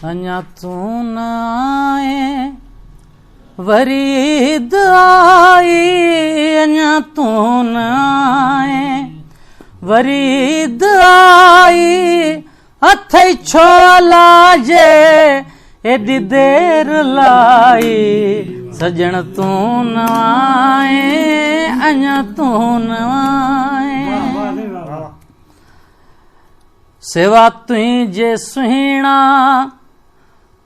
अञा तूं न आए वरी ईद आई, अञा तूं न आए वरी ईद आई, अथई छो लाजे एॾी देर लाई, सजण तूं न आए अञा तूं न आए। सेवा तुंहिंजे सुहिणा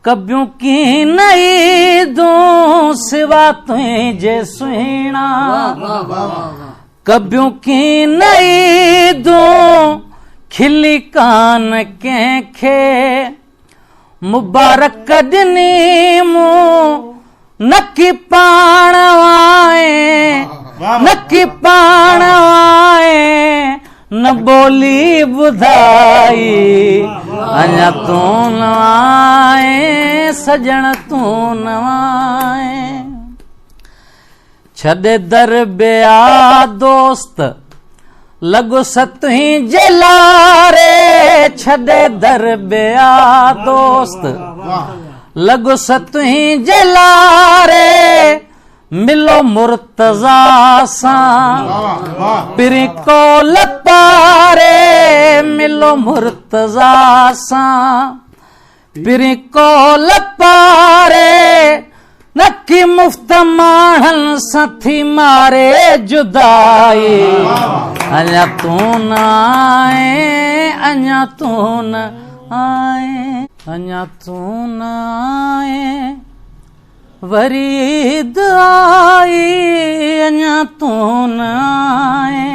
कबियूं की न ईदूं, सेवा तुंहिंजे सुहिणा कबियूं की न ईदूं, खिली कान कंहिंखे मुबारक ॾिनी मूं, नकी पाण आए नकी पाण आए, न ॿोली ॿुधाई, अञा तूं न आए सजण तूं न आए। छॾे दर ॿिया दोस्त लॻो तुंहिंजे लारे, छॾे दर ॿिया दोस्त लॻो तुंहिंजे लारे, मिलो मुर्तज़ा सां पिरी कोल पारे, मिलो मुर्तज़ा सां पिरी कोल पारे, नकी मुफ़्त माणनि सां थी मारे जुदाई, अञा तूं न आए अञा तूं न आए, अञा तूं न आए वरी ईद आई, अञा तूं न आए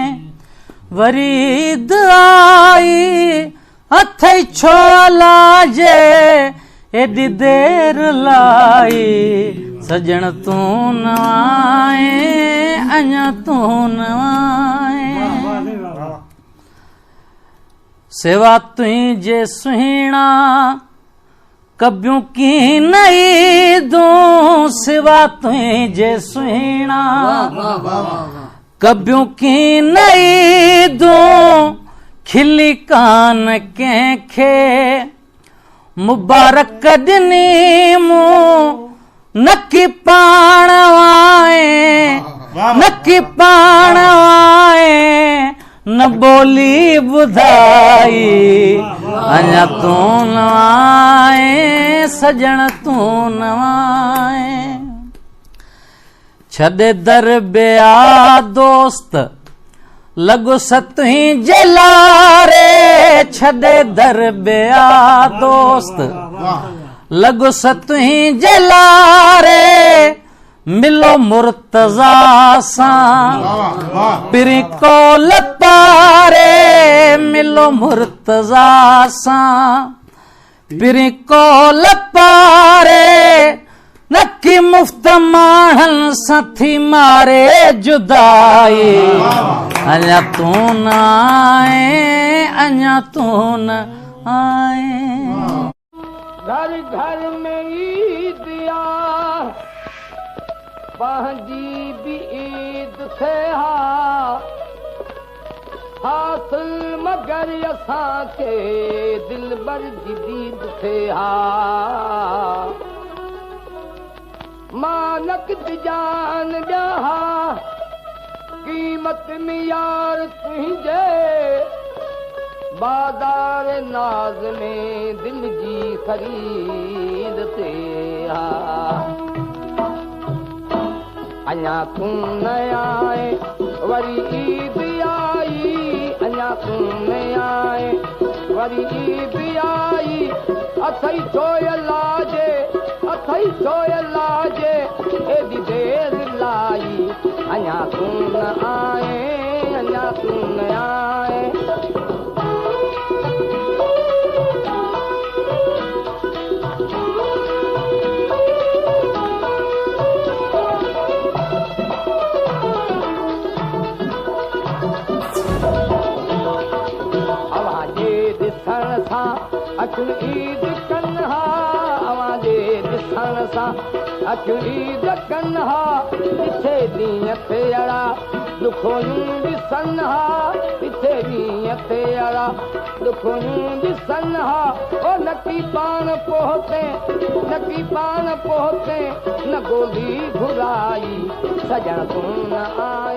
वरी ईद आई, अथई छो लाजे एॾी देर लाई, सजण तूं न आए अञा तूं न आए। सेवा तुंहिंजे सुहिणा कबियूं की न ईदूं, सेवा तुंहिंजे सुहिणा कबियूं की न ईदूं, खिली कान कंहिंखे मुबारक ॾिनी मूं, नकी पाण आए नकी पाण आए, न ॿोली ॿुधाई, अञा तूं न आए सजण तूं न आए। छॾे दर ॿिया दोस्त लॻो तुंहिंजे लारे, छॾे दर ॿिया दोस्त लॻो तुंहिंजे लारे, मिलो मुर्तज़ा सां पिरी कोल पारे, मिलो मुर्तज़ा सां पिरी कोल पारे, नकी मुफ़्त माणनि सां थी मारे जुदाई, अञा तूं न आए अञा तूं न आए। घर घर में ईद आ पंहिंजी बि ईद थिए हा, हासिल मगर असांखे दिलबर जी दीद थिए हा, मां नक़द जान ॾियां हा, क़ीमत में यार तुंहिंजे, बाज़ार नाज़ में दिल जी ख़रीद थिए हा। अञा तूं न आए वरी ईद आई, अञा तूं न आए वरी ईद आई, अथई छो लाजे अथई छो लाजे एॾी देर लाई, अञा तूं न आए अञा तूं न आए। अखियुनि ईद कन हा, अव्हांजे ॾिसण सां अखियुनि ईद कन हा, ॾिठे ॾींहं थियड़ा ڏکويون ڏسن ها ڪٿي ڏينهن تي اڙا ڏکويون ڏسن ها. او نڪي پاڻ پهتي، نڪي پاڻ پهتي، نه گولي گهرائي، سڄڻ تون نه آئي.